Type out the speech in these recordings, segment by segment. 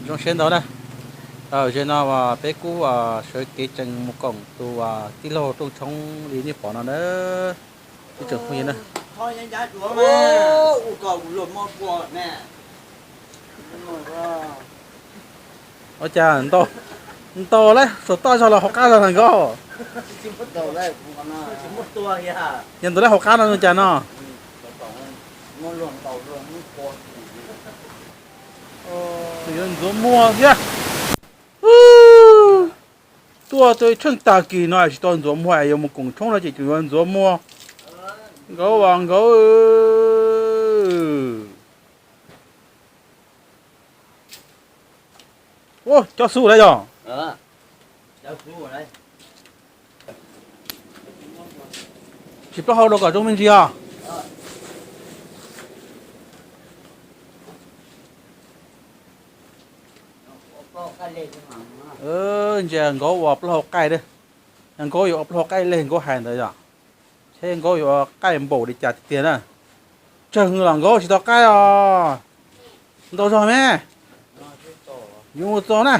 Zoo siab ntau na. Zaum no peb kuj sawv kev tsees mus koom tus tij laug Rooj Tshoob li nej pom no na. Ib tsoom phooj ywg na. Ua cas ntau lawm, saum toj zog los hauv qab zog na Nkauj? Yog ntau lawm hauv qab no zoo cas no? Yuav ntxuav muag thiab. Tuaj tau tsheej tag kis no tsis tau ntxuav muag, yuav mus koom tshoob no ces tseem yuav ntxuav muag. Nkauj as Nkauj. Ua cov xu lawm yog. Tsis plaub hau rau kom zoo me ntsis os. Ntsia Nkauj ua plaub hau qaij, yog Nkauj yuav ua plaub hau qaij li Nkauj hais ntawd yog, seb Nkauj yuav ua qaij npaum li cas tiag tiag na. Tsawg los Nkauj tsis tau qaij os. Ntau zog me, yuav mus txaus na.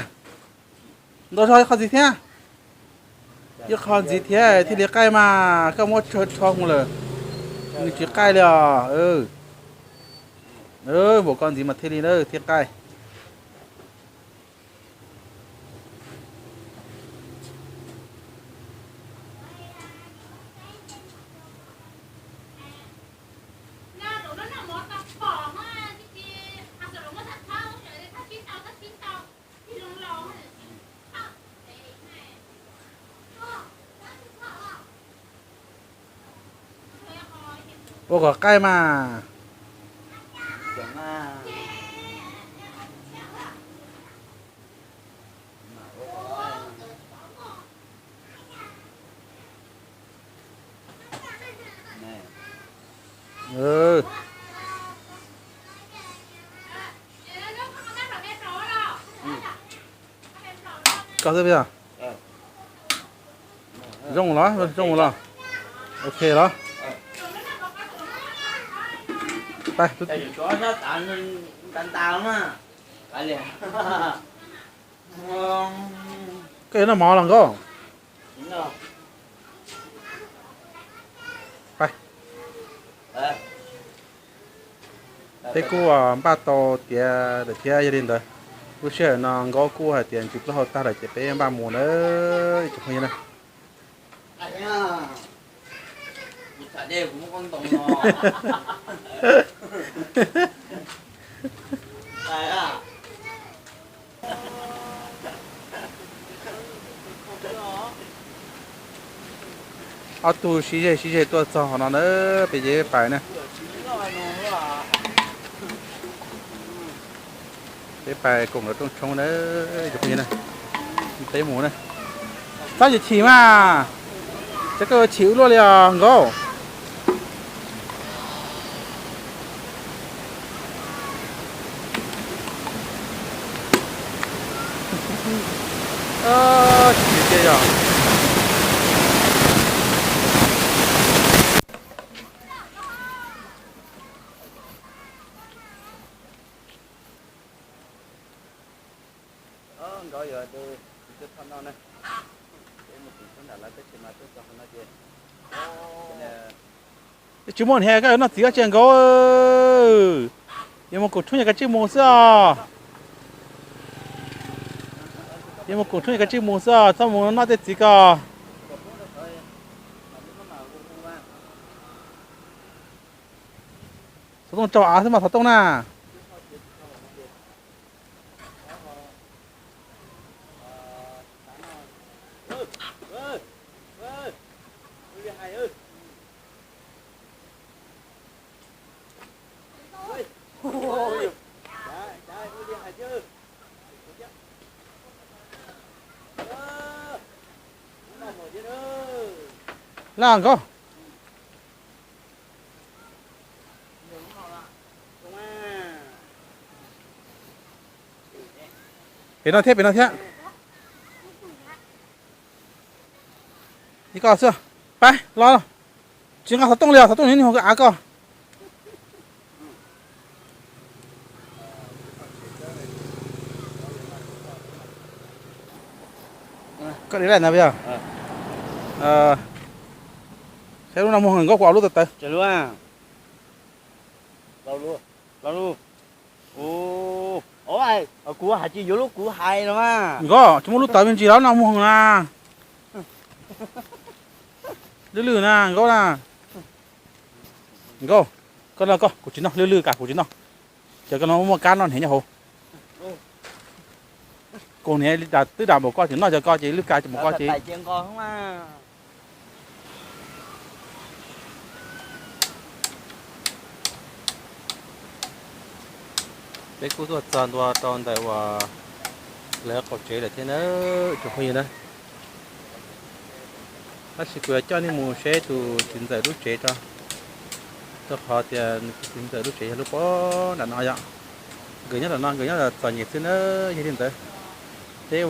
Ntau zog ib qho ntxiv thiab. Ib qho ntxiv thiab thiaj li qaij mas, koj muab tsho mus lawm, nws tsis qaij li os. Npaum ko ntxiv mas thiaj li thiaj qaij. Ua kom qaij mas. Koj xwb. Zoo los, zoo los. Ok los. Koj yuav noj mov los Nkauj? Peb kuj npaj tau tiav lawm thiab, yog li ntawd lub sij hawm no Nkauj kuj hais tias ntsws plaub hau tag lawm ces peb npaj mus na, ib tsoom phooj ywg na. Ob tug sib zeg sib zeg tuaj txog qhov no na, peb ces pais na. Peb pais koom lawv rooj tshoob na, ib tsoom phooj ywg na. Peb mus na. Txhob chim chim mas, ces koj yuav chim ua luaj li os Nkauj. Chim tiag yog. Nkauj yuav de txiv tuaj tho no na. Peb mus tim tshoob nram lawv tab sis mas tuaj txog qhov no ces tsis muaj niag koj yuav noj txiv koj tsis Nkauj. Yuav mus koom tshoob yog kav tsij mus xwb os. Yuav mus koom tshoob yog kav tsij mus xwb os, txhob mus noj tej txiv ko. Xov tooj tsaug av xwb mas xov tooj na. Laj Nkauj. Pem no thiab, pem no thiab. Ib koj xwb. Pab los. Tsis nqa xov tooj li os, xov tooj nyob hauv av koj. Koj de laj ntawd puas yog? Saib lub no muaj hwv, Nkauj, kuv ua lub tawv tawv. Kuv hais tsis yuav lub kuv hais no mas. Nkauj, tsis muaj lub tawv me ntsis los no muaj hwv na. Lwj lwj na Nkauj na. Nkauj, koj noj koj, kuv tsis noj, lwj lwj kas kuv tsis noj. Ces koj no muaj kab noj hniav nyob hauv. Kuv hniav twb dam npaum koj tseem noj cov koj ces lwj kas tseem npaum koj ces. Peb kuj tuaj txog ntua rau ntawm uas lawv qaum tsev lawm thiab na, tsoom phooj ywg na. Tab sis kuv yuav coj nej mus saib tus txiv ntxawm lub tsev tso, rau qhov tias nws tus txiv ntxawm lub tsev yog lub pem nram no yom. Nkawd nyob nram no, nkawd nyob txom nyem xwb na, yog li ntawd peb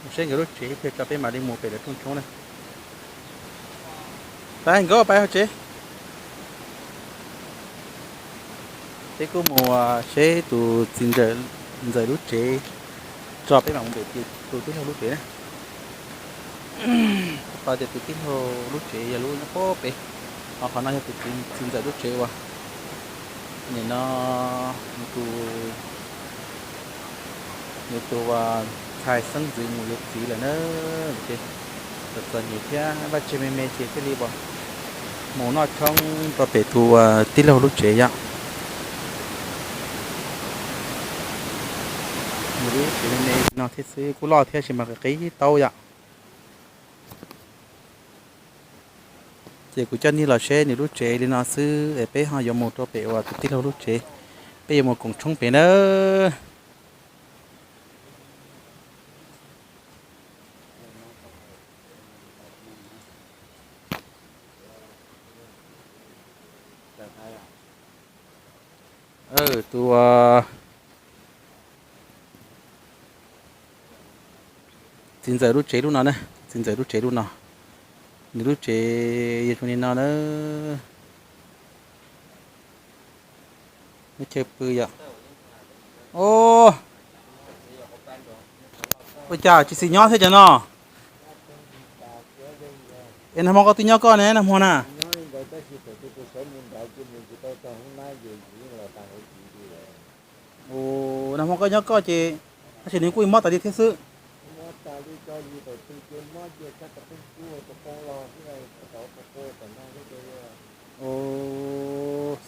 mus saib nkawd lub tsev ib pliag tso peb mam li mus pem lawv rooj tshoob na. Pab Nkauj pab hauv tsev. Peb kuj mus saib tus txiv ntxawm lub tsev tso peb mam mus pem tus tij laug lub tsev na. Rau qhov tias tus tij laug lub tsev yog lub nyob pem, ho qhov no yog tus txiv ntxawm lub tsev uas nim no nws tus, nws tus ntxhais xeeb ntxwv mus yuav txiv lawm na. Ces txom txom nyem thiab vaj tse me me ces thiaj li mus noj tshoob rau pem tus tij laug lub tsev yom. Mus lub tsev me me no thiab xwb, kuj loj thiab sis mas qis qis taub yom. Ces kuv coj nej los saib nws lub tsev li no xwb es peb ho yuav mus rau pem uas tus tij laug lub tsev, peb yuav mus koom tshoob pem nawb. Tus txiv ntxawm lub tsev lub no na, txiv ntxawm lub tsev lub no, nws lub tsev yog zoo li no na. Lub chaw pw yom. Ua cas tsis xis nyob thiab cov no? Es nag hmo koj twb nyob koj ne, nag hmo na. Nag hmo koj nyob koj ces tab sis nws kuj mob tas li thiab xwb.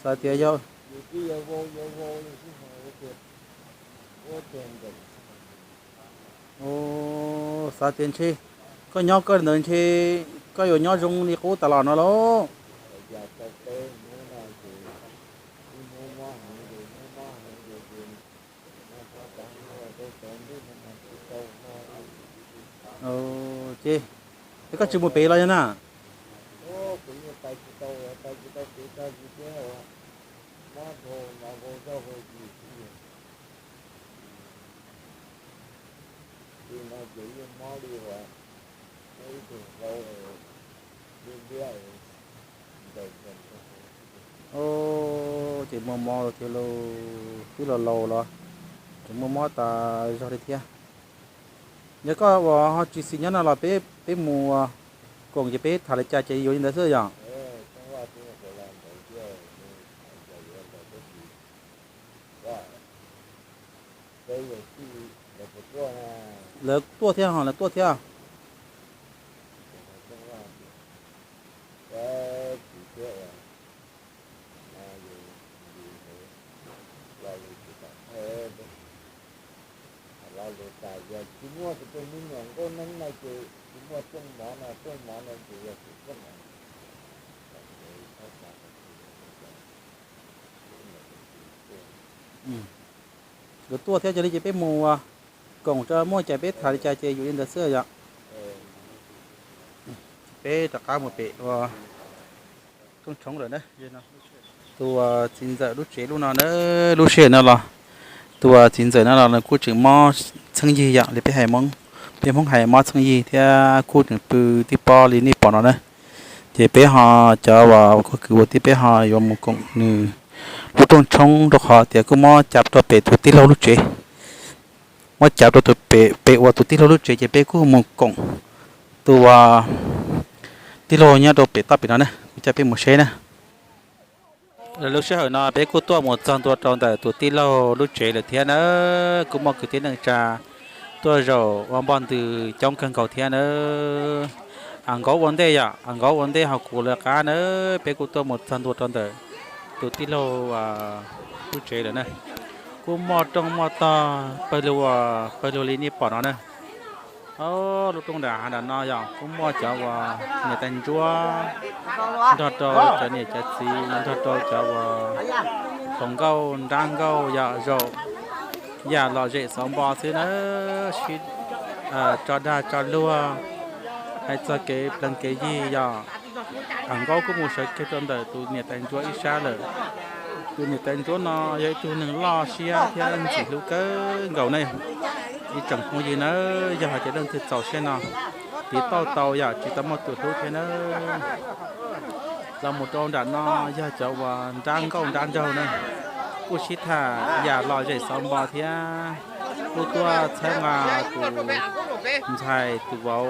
Xav tias yog, xav tias ntshe koj nyob koj li ntawd ntshe koj yuav nyob zoo li qub tas los no lauj. Ces, es koj tsis mus pem los yog na? Ces muaj mob los twb laus laus los tseem muaj mob tas zog li thiab. Yog koj uas ho tsis xis nyob no los peb, peb mus koom ces peb tham li cas ces yuav li ntawd xwb yom. Lawv tuaj thiab, lawv tuaj thiab. Lawv tuaj thiab, yog li ces peb mus koom tso muaj cas peb tham li cas ces yuav li ntawd xwb yom. Peb rov qab mus pem ua rooj tshoob lawm na. Tus txiv ntxawm lub tsev lub no na, lub sij hawm no los tus txiv ntxawm no los nws kuj tseem mob txheeb yig yom li peb hais, peb Hmoob hais mob txheeb yig thiab kuj tseem pw tib pob li nej pom no na. Ces peb ho cov uas koj kwv ua tij peb ho yuav mus koom nws lub rooj tshoob rau qhov tias kuj mob cas rau pem tus tij laug lub tsev. Muab cav rau tus pem, pem uas tus tij laug lub tsev ces peb kuj mus koom tus tij laug nyob rau pem toj pem no na, kuv coj peb mus seb na. Lub sij hawm no peb kuj tuaj mus txog ntua rau ntawm tus tij laug lub tsev lawm thiab na, kuj muaj kwv tij neej tsa tuaj zaum ua npoj ntws coob kawg nkaus thiab na. Am nkaub ua ntej yom, am nkaub ua ntej ho kuv lawv qab na, peb kuj tuaj mus txog ntua rau ntawm tus tij laug lub tsev lawm na. Kuj muaj rooj muaj tog pawg lug, pawg lug li nej pom no na. Lub rooj nram hav nram no yog kuj muaj cov uas niam tais ntsuab nrog rau cov niam cov txiv nrog rau cov uas hluas nkauj nrab nkauj yog zaum yam lom zem xov npo xwb na, sib tso dag tso luag, hais txog kev plees kev yig yog. Am nkaub kuj mus sawv kiag rau ntawm tus niam tais ntsuab ib sab lawm. Tus niam tais ntsuab no yog ib tug neeg loj siab thiab ntxim hlub kawg nkaus ne. Ib tsoom phooj ywg na, yog hais tias leej twg txaus siab no, tiv tauj tau yam tsis tau muaj tus hlub thiab na. Los mus rau nram no yog cov uas nrab nkauj nrab nraug na, kuj sib tham yam lom zem xov npo thiab kuj tuaj txhawb nqa tus ntxhais tus vauv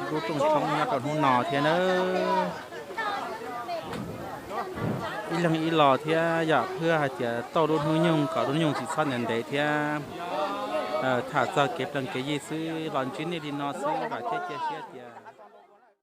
lub rooj tshoob nyob rau hnub no thiab nawb. Ib leeg ib los thiab yom, pliag hais tias tauj lub hnub nyoog kom lub hnub nyoog tsis txhob ntev ntev thiab tham txog kev plees kev yig xwb los ntsib nej li no xwb vam thiab cia siab tias